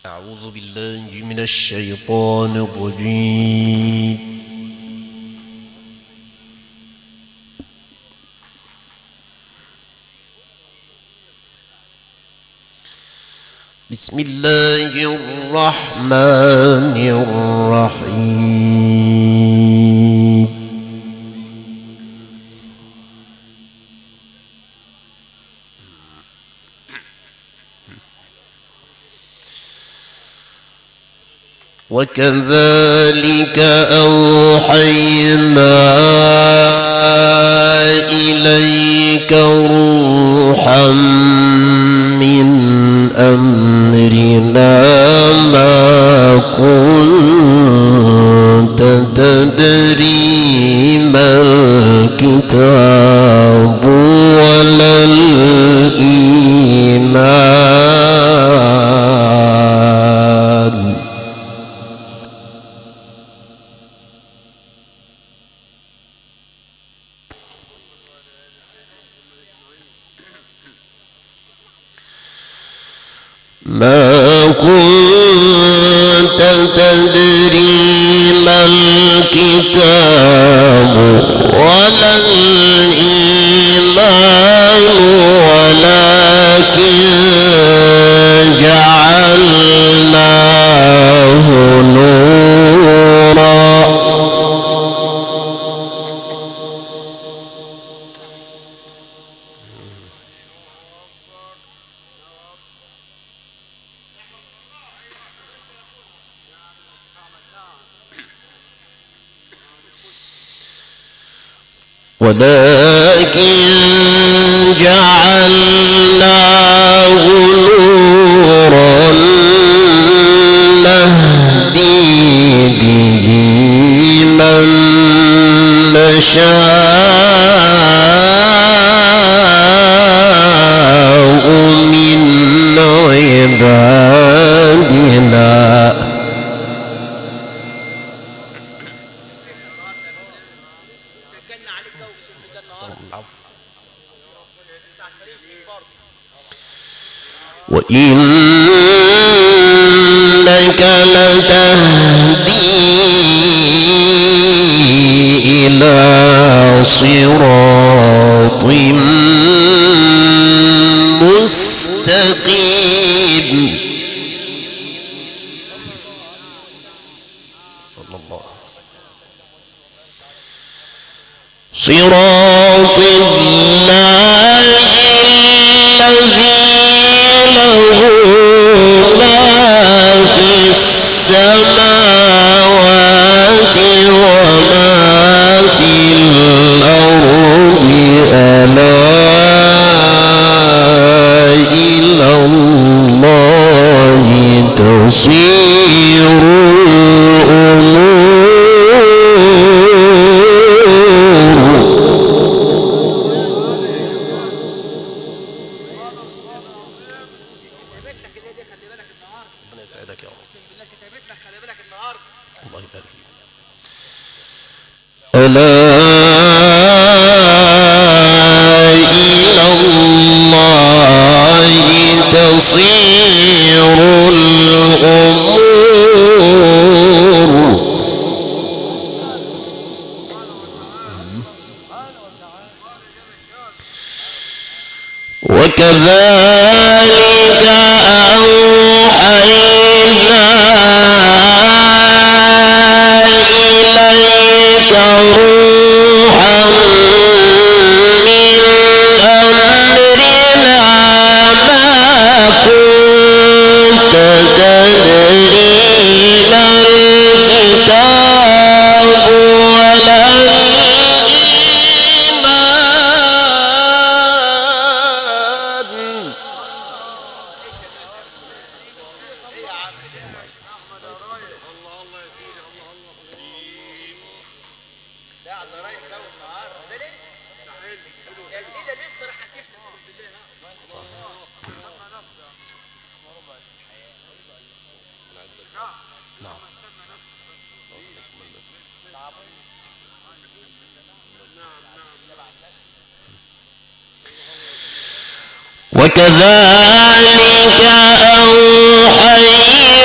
أعوذ بالله من الشيطان الرجيم. بسم الله الرحمن الرحيم. وكذلك أوحينا إليك روحا من أمرنا ما كنت تدري ما الكتاب ولا الإيمان ما كنت تدري ما الكتاب ولا الإيمان ولكن جعلناه نورا ولكن جعلناه نورا نهدي به من نشاء من عبادنا. وإنك لتهدي إلى صراط مستقيم. صلى الله صراط الله الذي له ما في السماوات وما في الأرض ألا إلى الله تصير الأمور. ألا إلى الله تصير الأمور. وكذلك أوحينا إليك روحا من أمرنا ما كنت تدري ما الكتاب ولا الإيمان. وكذلك أوحينا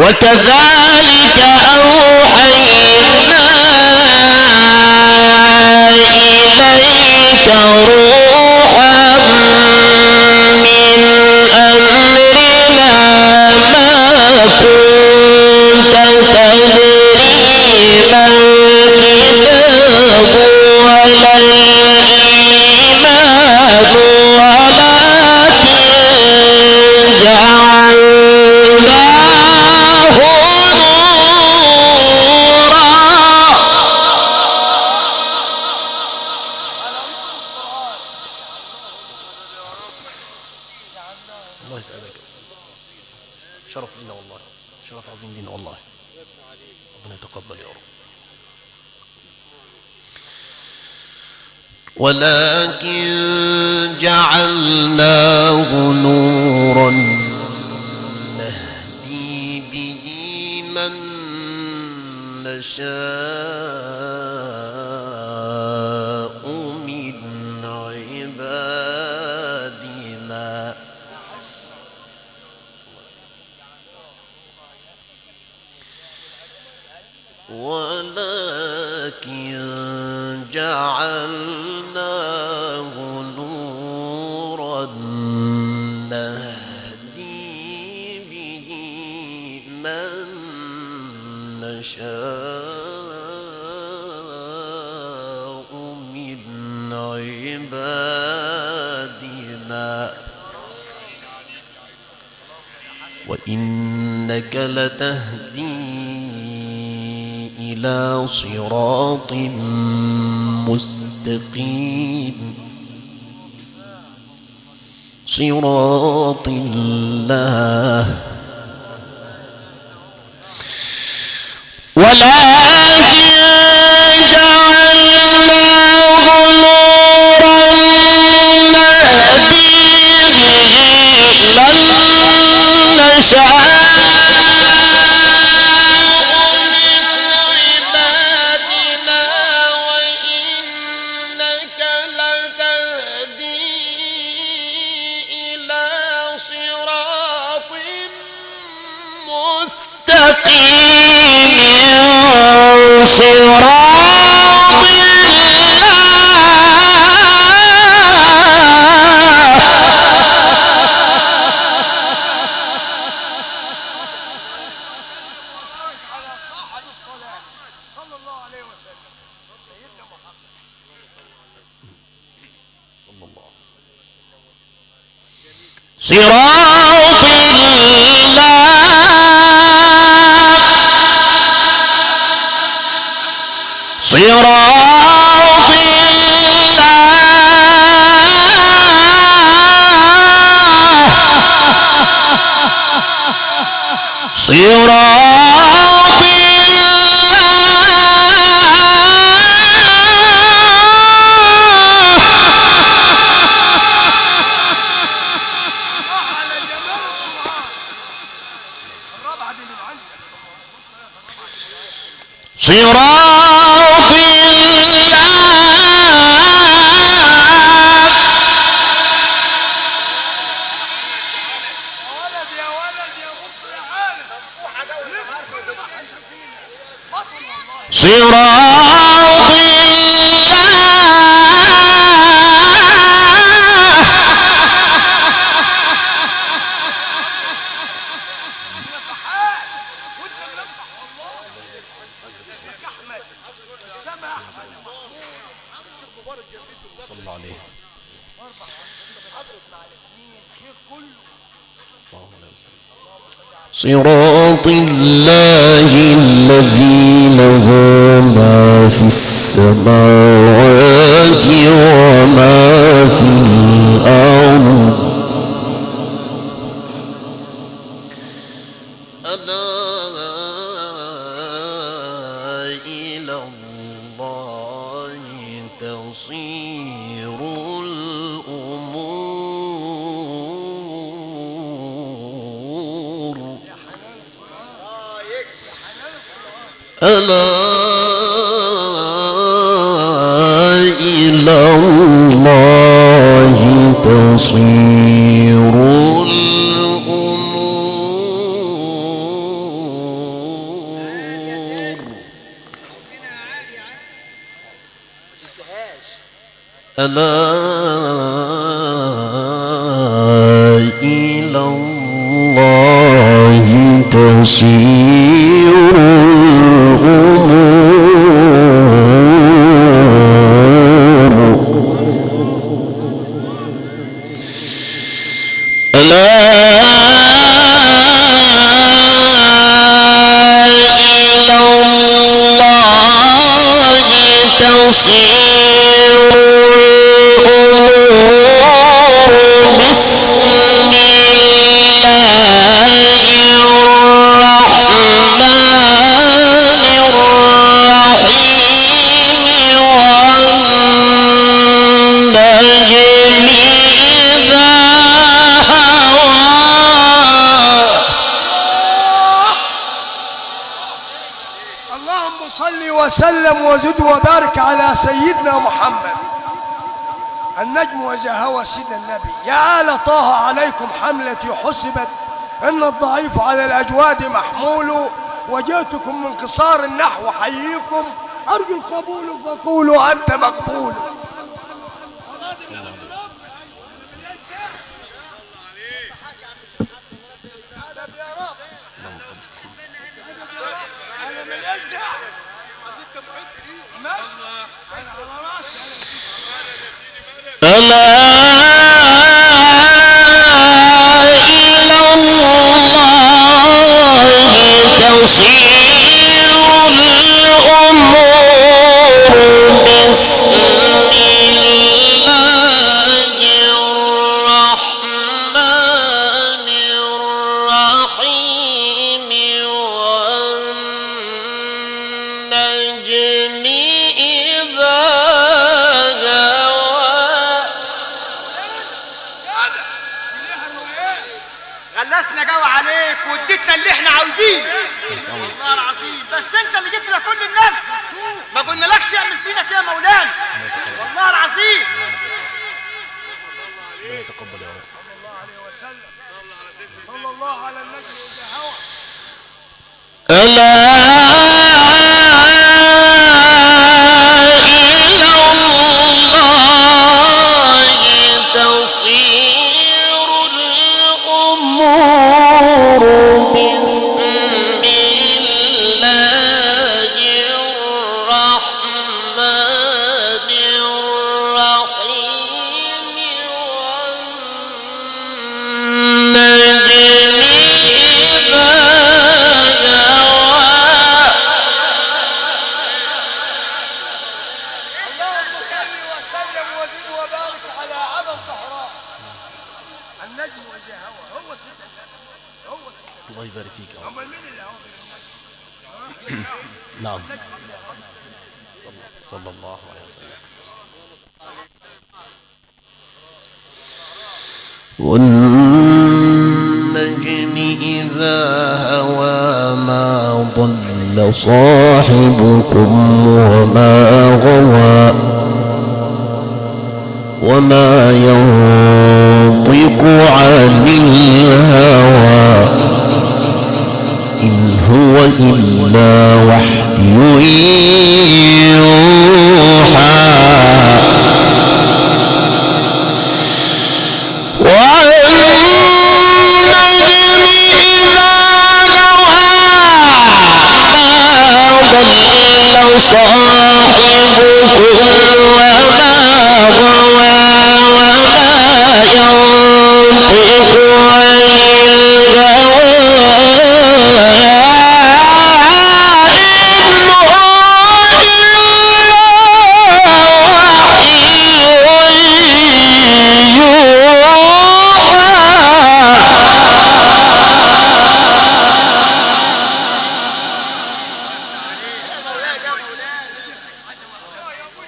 وكذلك أوحينا إليك روحا من أمرنا ما كنت تدري ما الكتاب ولا الإيمان ولكن جعلناه نورا. الله يسعدك، شرف لنا والله، شرف عظيم لنا والله، ربنا يتقبل يا رب. ولكن جعلناه نورا نهدي به من نشاء من عبادنا. ولكن جعلناه نورا نهدي به من نشاء من عبادنا. وإنك لتهدي إلى صراط مستقيم، صراط الله. ولكن جعلناه نورا نهدي به من نشاء من عبادنا وإنك لتهدي إلى صراط مستقيم، صراط الله. وبارك على صاحب الصلاة صلى الله عليه وسلم سيدنا محمد. صلى الله عليه وسلم. صراط الله، صراط الله، صراط الله. الله على جمال القرآن. الرابعة دي من عندك. صراط الله. يا ولد يا ولد يا مطر عالم ليه كل ما حشم فينا بطل والله. صراط الله. نفحات وانت منفح والله. اسمك احمد السما احمد محمود. صلى الله عليه خير كله. الله عليه وسلم. صراط الله الذي له ما في السماوات وما في الأرض. ألا إلى الله تصير الأمور. ألا إلى الله تصير الأمور. ألا إلى الله تصير الأمور. ألا إلى الله تصير الأمور. بسم الله الرحمن الرحيم. والنجم إذا هوى. اللهم صل وسلم وزد وبارك على سيدنا محمد. النجم وإذا هوى سيدنا النبي. يا آل طه عليكم حملتي حسبت، إن الضعيف على الأجواد محمول. وجئتكم من قصار النحو حييكم، أرجو القبول فقولوا أنت مقبول. ألا إلى الله تصير الأمور. بسم الله الرحمن الرحيم. والنجم إذا هوى. غلسنا جو عليك واديتنا اللي احنا عاوزينه والله العظيم. بس انت اللي جبت لنا كل النفس، ما قلنالكش اعمل فينا كده يا مولانا والله العظيم. ربنا يتقبل يا رب. صلى الله عليه وسلم. صلى الله على النجم إذا هوى. ألا إلى الله تصير الأمور. بسم الله الرحمن الرحيم. والنجم إذا هوى. اللهم صل وسلم وزد وبارك على عبد الزهراء. النجم وإذا هوى هو سيدنا النبي، هو سيدنا النبي. الله يبارك فيك يا رب. امال مين اللي هو؟ نعم. صلى الله عليه وسلم. والنجم إذا هوى ما ضل صاحبكم وما غوى وما ينطق عن الهوى إن هو إلا وحي يوحى. والنجم إذا هوى ما ضل صاحبكم وما غوى وما ينطق عن الهوى إن هو إلا وحي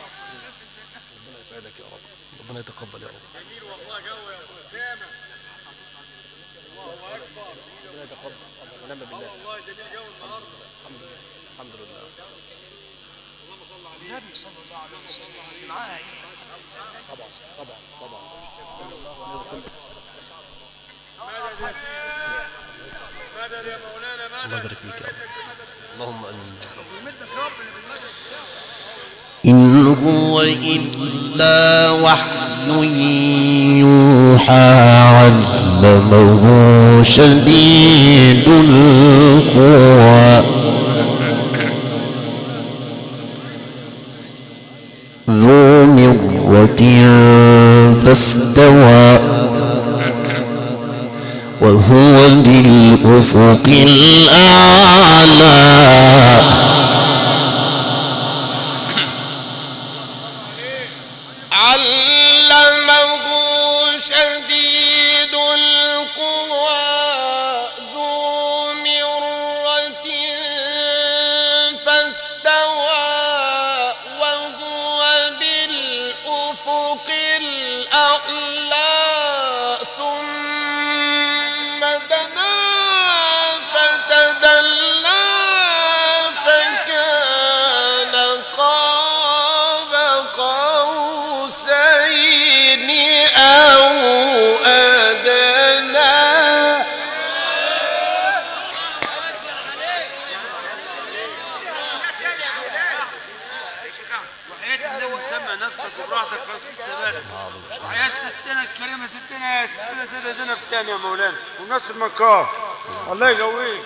ربنا يسعدك يا رب. ربنا يتقبل يا رب. ربنا يتقبل ونعم بالله. الحمد لله. الحمد لله. النبي صلى الله عليه وسلم معاه. طبعا طبعا طبعا. صلى الله عليه وسلم. الله يبارك فيك يا رب. اللهم امين. ويمدك ربنا بالمدد بتاعه. إن هو إلا وحي يوحى علمه شديد القوى ذو مرة فاستوى وهو بالأفق الأعلى. علمه شديد القوى ذو مرة فاستوى وهو بالأفق الأعلى ثم دنا فتدلى فكان قاب قوسين أو أدنى. وحياة النبي تسمع نفسك وبراحتك خالص السبالة. وحياة ستنا الكريمة ستنا ستنا سيدة زينب تاني يا مولانا ونفس المقام. الله يقويك.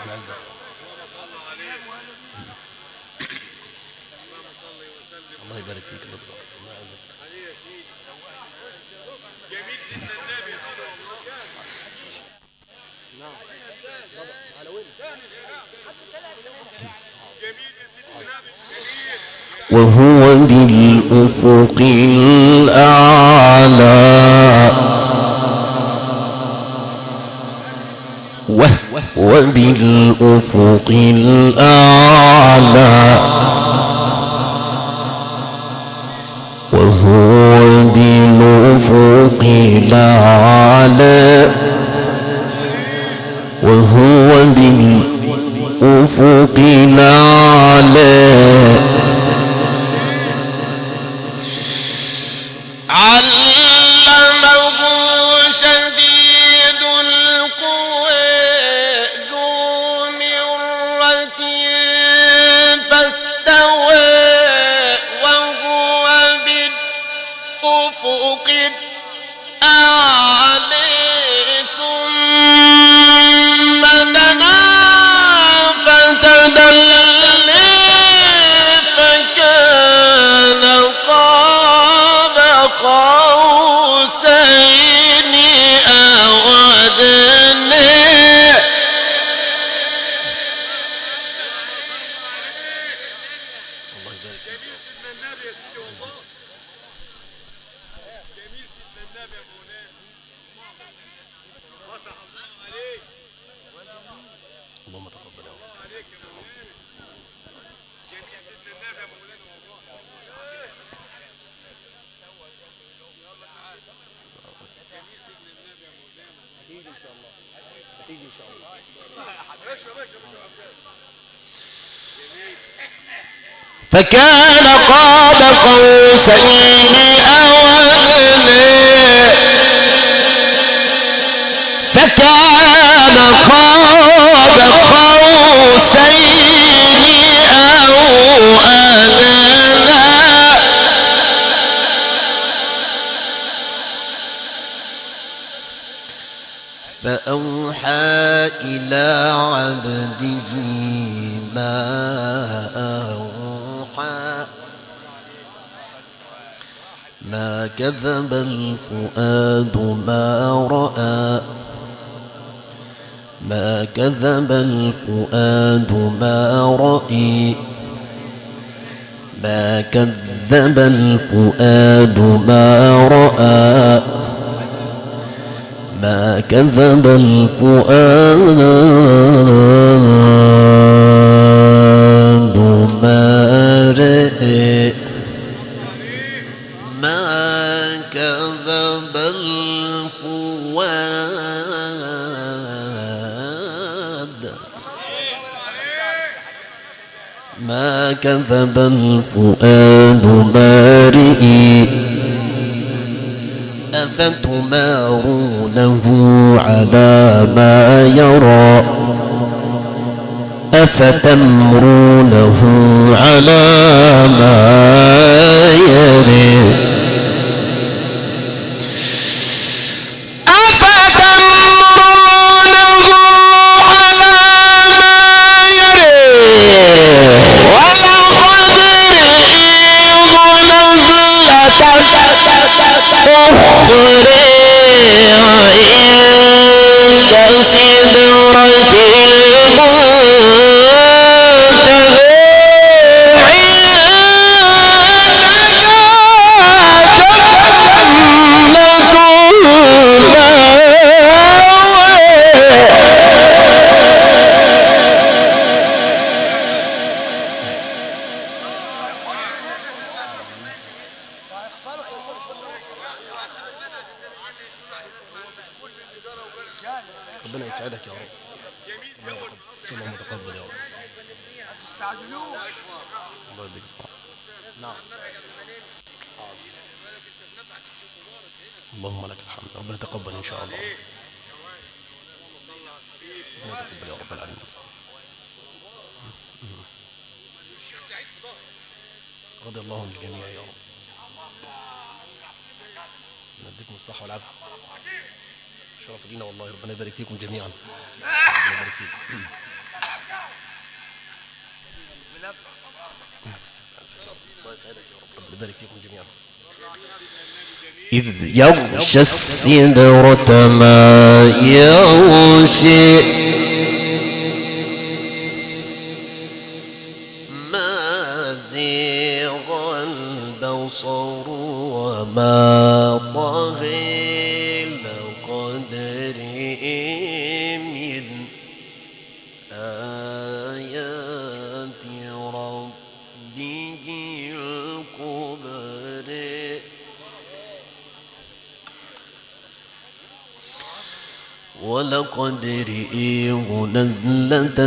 نعزك. الله يبارك فيك. الله يبارك. الله يعزك. وهو بالأفق الأعلى وهو بالأفق الأعلى وهو بالأفق الأعلى وهو بالأفق الأعلى. علمه شديد القوى ذو مرة فاستوى وهو بالأفق الأعلى ثم دنا فتدلى فكان قاب قوسين أو أدنى. الله يبارك فيك. اللهم تقبل يا رب. فكان قاب قوسين أو أدنى فكان قاب قوسين أو أدنى. فأوحى إلى عبده ما أوحى ما كذب الفؤاد ما رأى ما كذب الفؤاد ما رأي ما كذب الفؤاد ما رأى ما كذب الفؤاد ما رأى ما كذب الفؤاد ما كذب الفؤاد ما رأى أفتمارونه على ما يرى أفتمرونه على ما يري أفتمرونه على ما يري ولقد رئيه نزلة أخرى عند سدرة المنتهى عندها جنة ربنا يسعدك يا رب. اللهم تقبل يا رب. تستعجلوه. الله يديك الصحة. نعم. اللهم لك الحمد. ربنا يتقبل إن شاء الله. ربنا يتقبل يا رب العالمين. رضي الله عن الجميع يا رب. ربنا يديكم الصحة والعافية. شرف لينا والله، ربنا يبارك فيكم جميعا. ربنا يبارك فيكم. الله يسعدك يا رب، ربنا يبارك فيكم جميعا. إذ يغشى السدرة ما يغشي ما زيغ البصر وما طغي لقد رئي من آيات ربه الكبرى ولقد رئيه نزلة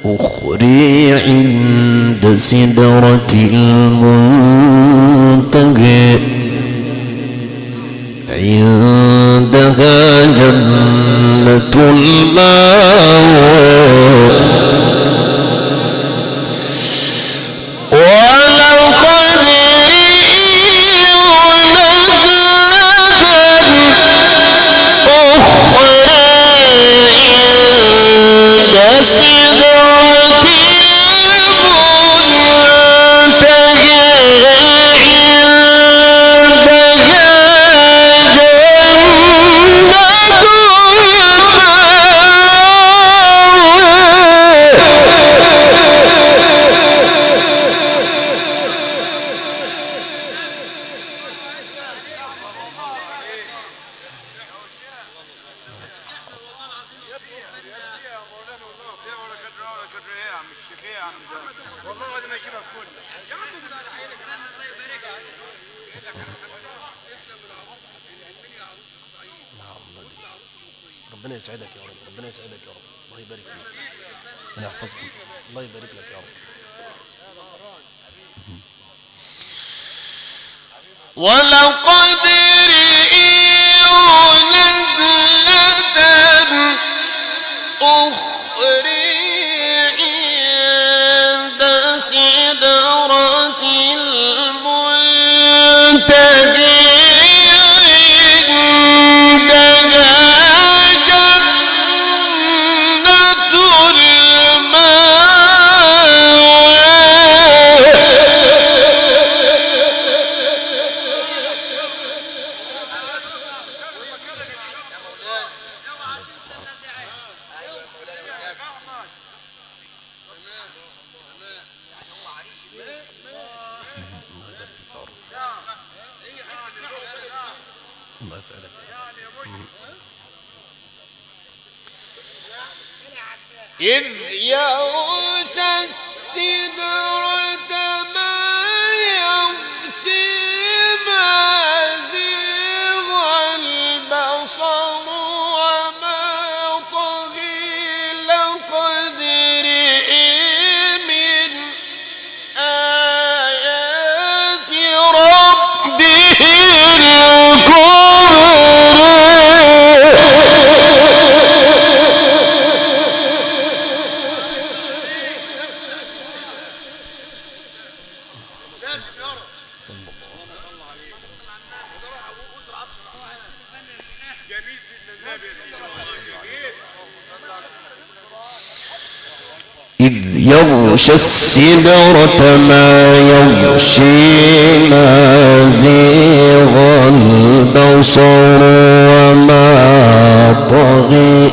أخرى عند سدرة المنتهى عندها جنة المأوى ولقد رئيه نزلة أخرى عند سدرة المنتهى عندها نعم. الله يديك الصحة. ربنا يسعدك يا رب، ربنا يسعدك يا رب، الله يبارك فيك، ربنا يحفظكم، الله يبارك لك يا رب. ولقد رئيه نزلة أخرى عند سدرة المنتهى عندها جنة المأوى الله يبارك فيك يا رب. الله يسعدك. إذ يغشى السدرة ما يغشي ما زيغ البصر وما طغي لقد رئي من آيات ربه الكبرى. إذ يغشى السدرة ما يغشي ما زيغ البصر وما طغي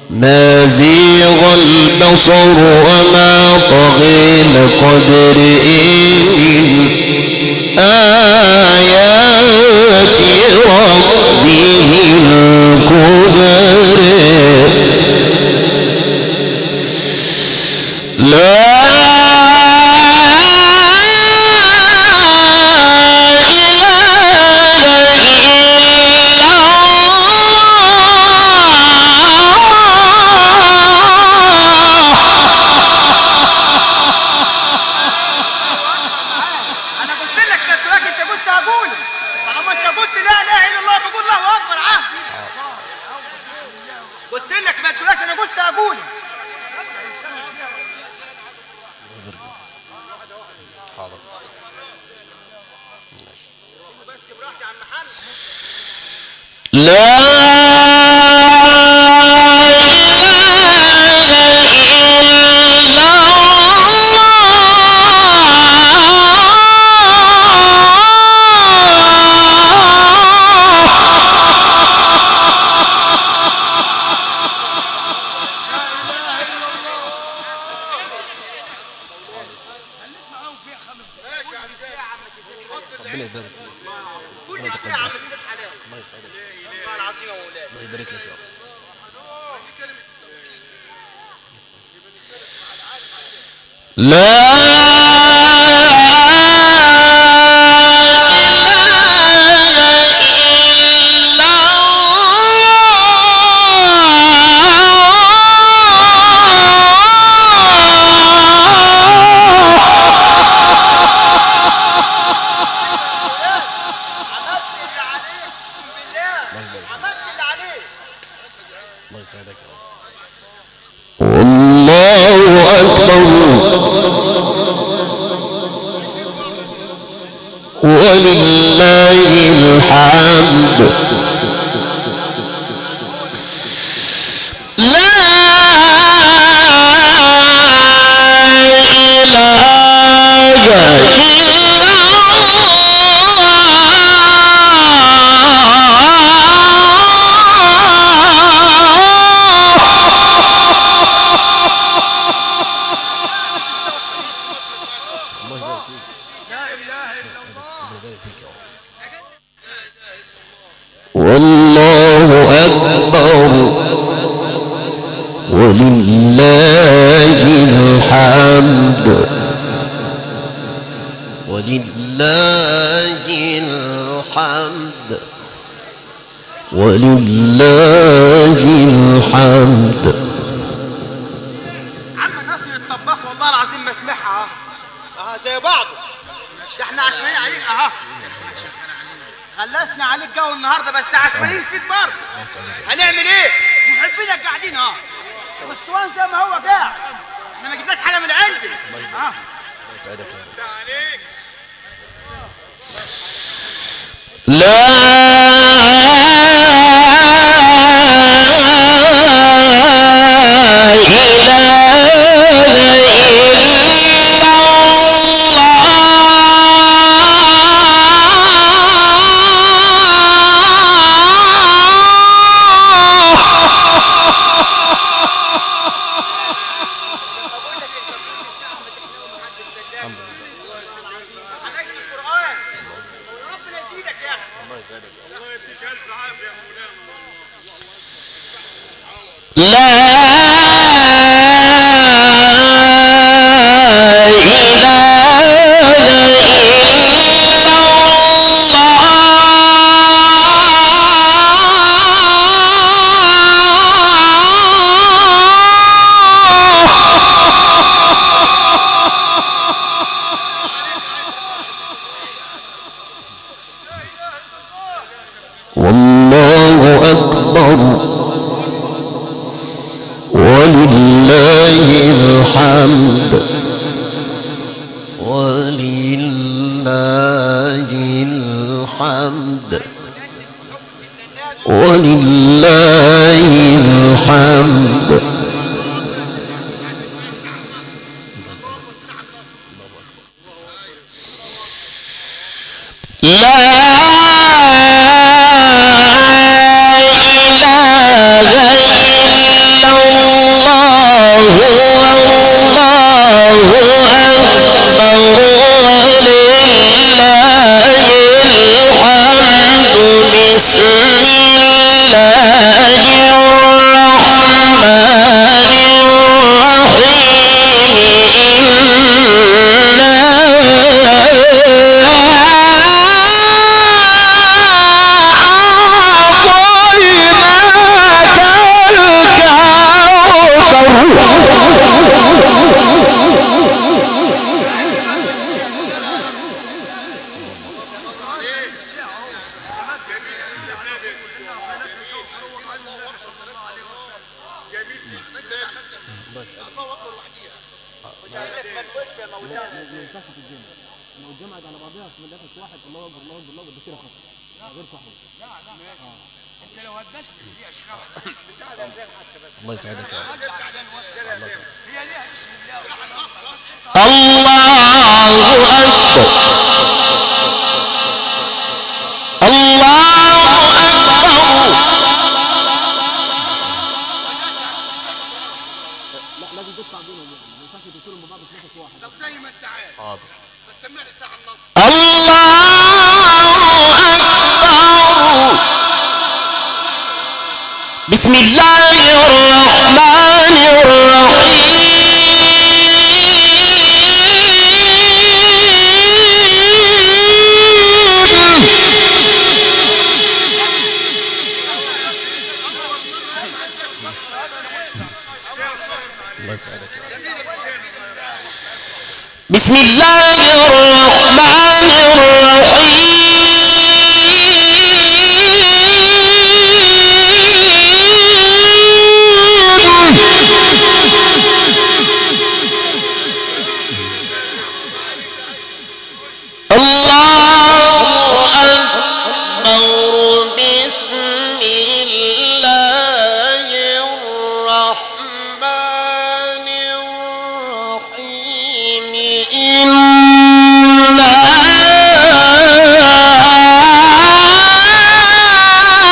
ما زيغ البصر وما طغي لقد رئي من آيات ربه الكبرى. لا انا قلت لك ده انت قلت هقول، طالما انت قلت لا اله الا الله بقول الله اكبر. عهد قلت لك ما تقولهاش، انا قلت هقول. حاضر. لا ربنا يبارك فيك. كل ساعة بتزيد حلاوة. الله يسعدك. والله العظيم يا مولانا. الله يبارك لك يا رب. لا عملت اللي عليك، اقسم بالله عملت اللي عليك. الله يسعدك يا رب. والله أكبر ولله الحمد. لا إله الله يبارك فيك. لا اله الا الله. ربنا يبارك فيك يا رب. والله أكبر ولله الحمد. ولله الحمد. ولله الحمد. عم نصر الطباخ والله العظيم ما سمعها. اه زي بعضه، ده احنا عشمانين عليك. اها خلصنا عليك جو النهارده، بس عشمانين فيك برضه. الله يسعدك. هنعمل ايه؟ محبينك قاعدين اه، والسوان زي ما هو قاعد، احنا ما جبناش حاجة من عندي. اه الله يسعدك يا رب. لا عليك القران وربنا يزيدك يا اخي. الله يسعدك يا رب. لا والله أكبر. صلوا النبي صلى الله عليه وسلم. الله يسعدك. الله اكبر وحديها. مش عايزك ما تقولش يا مولانا. ما ينفعش تتجمع، لو اتجمعت على بعضها في نفس واحد الله اكبر الله اكبر الله اكبر ده كده خطأ غير صحيح. لا لا انت لو هتبسمل دي اشرح. الله يسعدك يا رب. الله يسعدك. هي ليها اسم الله. الله أكبر الله أكبر. لا لازم تدفع بينهم، يعني ما ينفعش توصلهم ببعض في نفس واحد. طب زي ما انت عارف. حاضر. بس سمعني الساعة النص. الله أكبر. بسم الله الرحمن الرحيم. الله يسعدك يا رب. بسم الله الرحمن الرحيم. الله أكبر. بسم الله الرحمن الرحيم.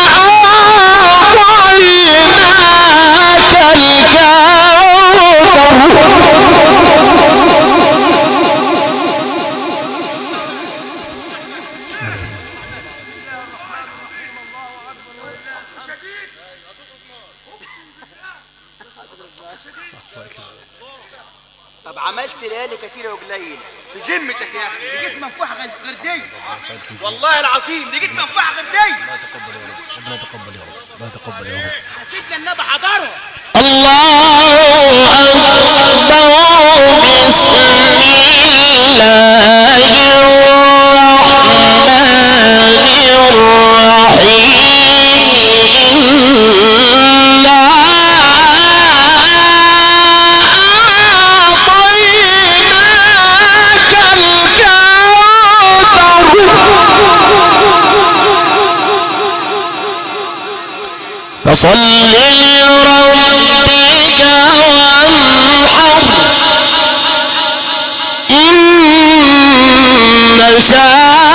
إنا أعطيناك الكوثر. بسم الله الرحمن الرحيم. الله اكبر ولله شديد. طب عملت ليالي كتيرة وقليلة في ذمتك يا اخي، لقيت منفوحة غير دي. والله العظيم لقيت منفوحة غير دي. الله يتقبل يا رب، ربنا يتقبل يا رب، الله يتقبل يا رب. سيدنا النبي حضرها. الله أكبر. بسم الله الرحمن الرحيم. إنا أعطيناك الكوثر فصل لربك وانحر إن شانئك